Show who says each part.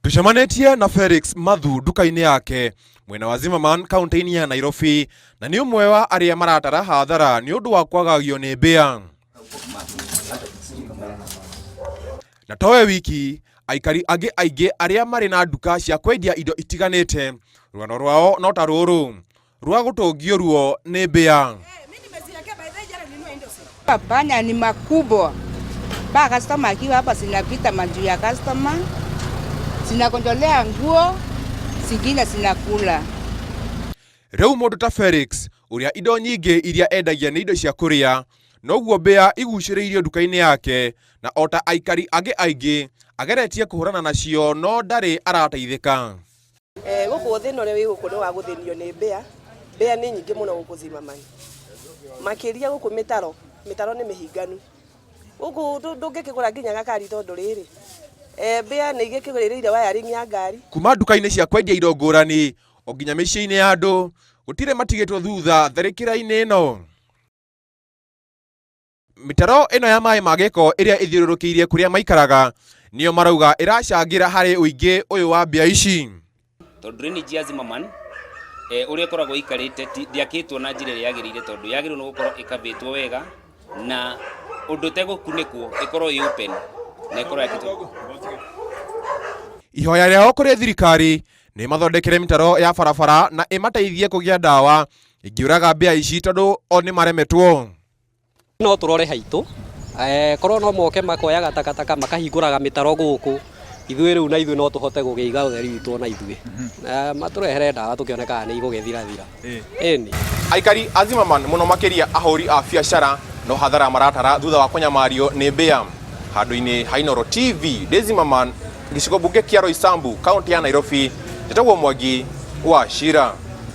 Speaker 1: Tũcemanĩtie na Felix Mathu nduka-inĩ yake mwena wa Zimmerman kaunti-inĩ ya Nairobi, na nĩ ũmwe wa arĩa maratara hathara nĩ ũndũ wa kwagagio nĩ mbĩa. Na towe wiki, aikari angĩ aingĩ arĩa marĩ na nduka cia kwendia indo itiganĩte, rũgano rwao no ta rũrũ rwa gũtũngio ruo nĩ mbĩa.
Speaker 2: Panya ni makubwa. Ba customer akiwa hapa zinapita majuu ya customer, zinakondolea nguo, zingine zinakula.
Speaker 1: Rĩu mũndũ ta Felix ũrĩa indo nyingĩ iria endagia nĩ indo cia kũrĩa, noguo mbĩa igucĩrĩirio nduka-inĩ yake, na o ta aikari angĩ aingĩ ageretie kũhũrana nacio no ndarĩ arateithĩka.
Speaker 3: Gũkũ thĩna ũrĩa wĩ gũkũ nĩ wa gũthĩnio nĩ mbĩa. Mbĩa nĩ nyingĩ mũno gũkũ Zimmerman. Makĩria gũkũ mĩtaro, mĩtaro nĩ mĩhinganu. Gũkũ ndũngĩkĩgũra nginya gakari tondũ rĩrĩ, mbĩa nĩ igĩkĩgũrĩrĩire wiring ya ngari.
Speaker 1: Kuma nduka-inĩ cia kwendia indo ngũrani o nginya mĩciĩ-inĩ ya andũ, gũtirĩ matigĩtwo thutha tharĩkĩra-inĩ ĩno. Mĩtaro ĩno ya maĩ ma gĩko ĩrĩa ĩthiũrũrũkĩirie kũrĩa maikaraga nĩyo marauga ĩracangĩra harĩ ũingĩ ũyũ wa mbĩa ici.
Speaker 4: Tondũ drainage ya Zimmerman ũrĩa ĩkoragwo ĩikarĩte ndĩakĩtwo na njĩra ĩrĩa yagĩrĩire, tondũ yagĩrĩirwo nĩ gũkorwo ĩkabĩtwo wega na ũndũ ĩtegũkunĩkwo, ĩkorwo ĩ open na ĩkorwo yakĩtwo.
Speaker 1: Ihoya rĩao kũrĩ thirikari nĩ mathondekere mĩtaro ya barabara na ĩmateithie kũgĩa ndawa ingĩũraga mbĩa ici tondũ o nĩ maremetwo.
Speaker 5: No tũrore haitũ, korwo no moke makoyaga takataka makahingũraga mĩtaro gũkũ, ithuĩ rĩu na ithuĩ no tũhote gũkĩiga ũtheri witũ ona ithuĩ. Matũrehere ndawa tũkĩone kana nĩ igũgĩthirathira. Ĩni.
Speaker 1: Aikari a Zimmerman mũno makĩria ahũri a biacara no hathara maratara thutha wa kũnyamario nĩ mbĩa. Handũ-inĩ ha Inooro TV ndĩ Zimmerman, gĩcigo mbunge kĩa Roysambu, kaunti ya Nairobi, njĩtagwo Mwangi wa Chira.